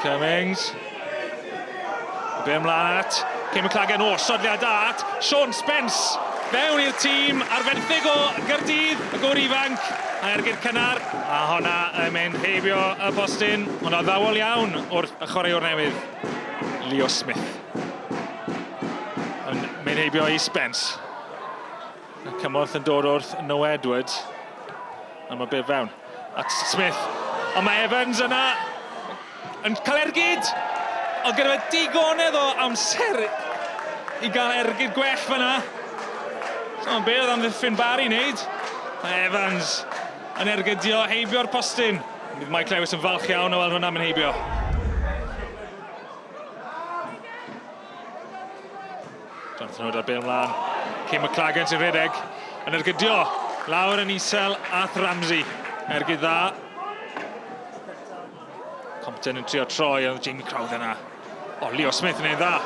Cummings. Be ymlaen at Kane McLagan. O, sodliad da at Sean Spence. Fewn i'r tîm ar fenthyg o Gyrdydd, y gŵr ifanc, a ergyd cynnar. A honna yn mynd heibio y postyn, ond addawol iawn wrth y chwaraewr newydd, Leo Smith. Yn mynd heibio i Spence. Y cymorth yn dod wrth Noah Edwards. A mae beth fewn at Smith. Ond mae Evans yna yn cael ergyd! Ond gyda fe digonedd o amser i gael ergyd gwell fyna. So, be oedd amddiffyn Barry wneud? Mae Evans yn ergydio heibio'r postyn. Bydd Mike Lewis yn falch iawn o weld hwnna'n mynd heibio. Jonathan Hood ar bêl mlaen. Kane McLagan sy'n rhedeg yn ergydio. Lawr yn isel at Ramsey. Ergyd dda. Compton yn trio troi, ond Jamie Crowther yna. O, Leo Smith yn ei dda.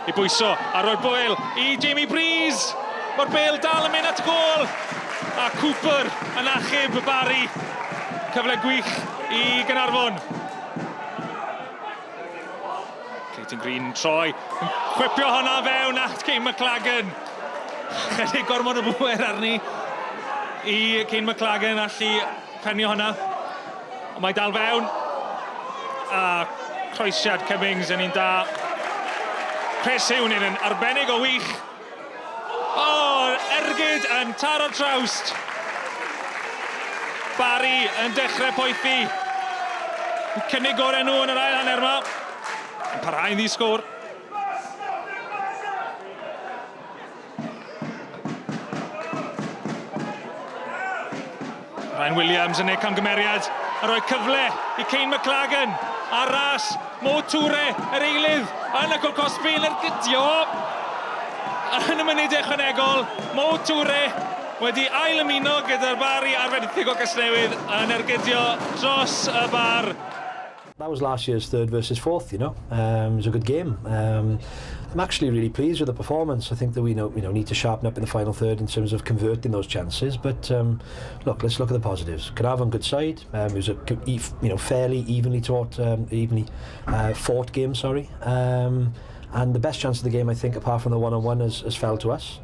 I bwyso, a roi'r bêl i Jamie Breeze. Mae'r bêl dal yn mynd at y gôl. A Cooper yn achub y Barry. Cyfle gwych i Gaernarfon. Clayton Green yn troi, yn chwipio hwnna fewn at Kane McLagan. Chydig gormod o bwer arni i Kane McLagan allu penio hwnna. Ond mae dal fewn. A croesiad Cummings yn un da. Chris Hughton yn arbennig o wych. O, ergyd yn taro'r trawst. Barry yn dechrau poethi. Cynnig gorau nhw yn yr ail hanner yma. Yn parhau'n ddi-sgôr. Ryan Williams yn ei camgymeriad a rhoi cyfle i Kane McLagan ar ras Mo Toure, yr eilydd yn y gol cosbi yn ergydio yn y munud ychwanegol. Mo Toure wedi ail ymuno gyda'r Barry ar fenthyg o Gasnewydd yn ergydio dros y bar. That was last year's third versus fourth, you know. It was a good game. I'm actually really pleased with the performance. I think that we need to sharpen up in the final third in terms of converting those chances. But look, let's look at the positives. Caernarfon, good side. It was a fairly evenly taught, evenly fought game. Sorry. And the best chance of the game, I think, apart from the one-on-one, has fell to us.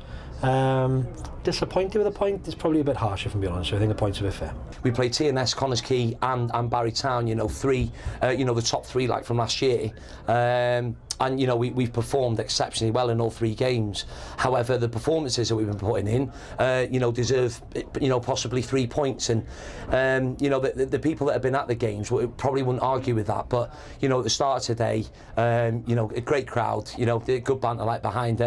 Disappointed with the point is probably a bit harsh, if I'm being honest. I think the point's a bit fair. We played TNS, Connah's Quay and Barry Town, you know, three, the top three like from last year. And, you know, we've performed exceptionally well in all three games. However, the performances that we've been putting in, deserve, possibly 3 points. And, the people that have been at the games probably wouldn't argue with that. But, you know, at the start of today, a great crowd, good banter like behind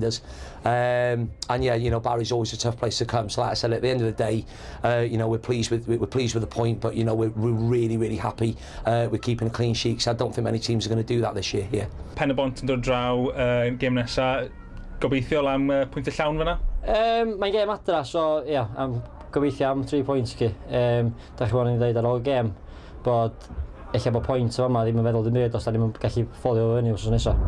us. And yeah, Barry's always a tough place to come. So like I said, at the end of the day, we're pleased with the point, but we're really, really happy with keeping a clean sheet. Because I don't think many teams are going to do that this year here. Pen-y-bont yn dod draw gêm nesa. Gobeithio am pwyntiau llawn fyna? Mae'n gêm adra, so ia, am gobeithio am 3 points chi. Da chi bod yn dweud ar ôl gêm bod ella bod pwynt yma ddim yn feddwl dim byd os da ni'n gallu ffolio fyny wsos nesaf.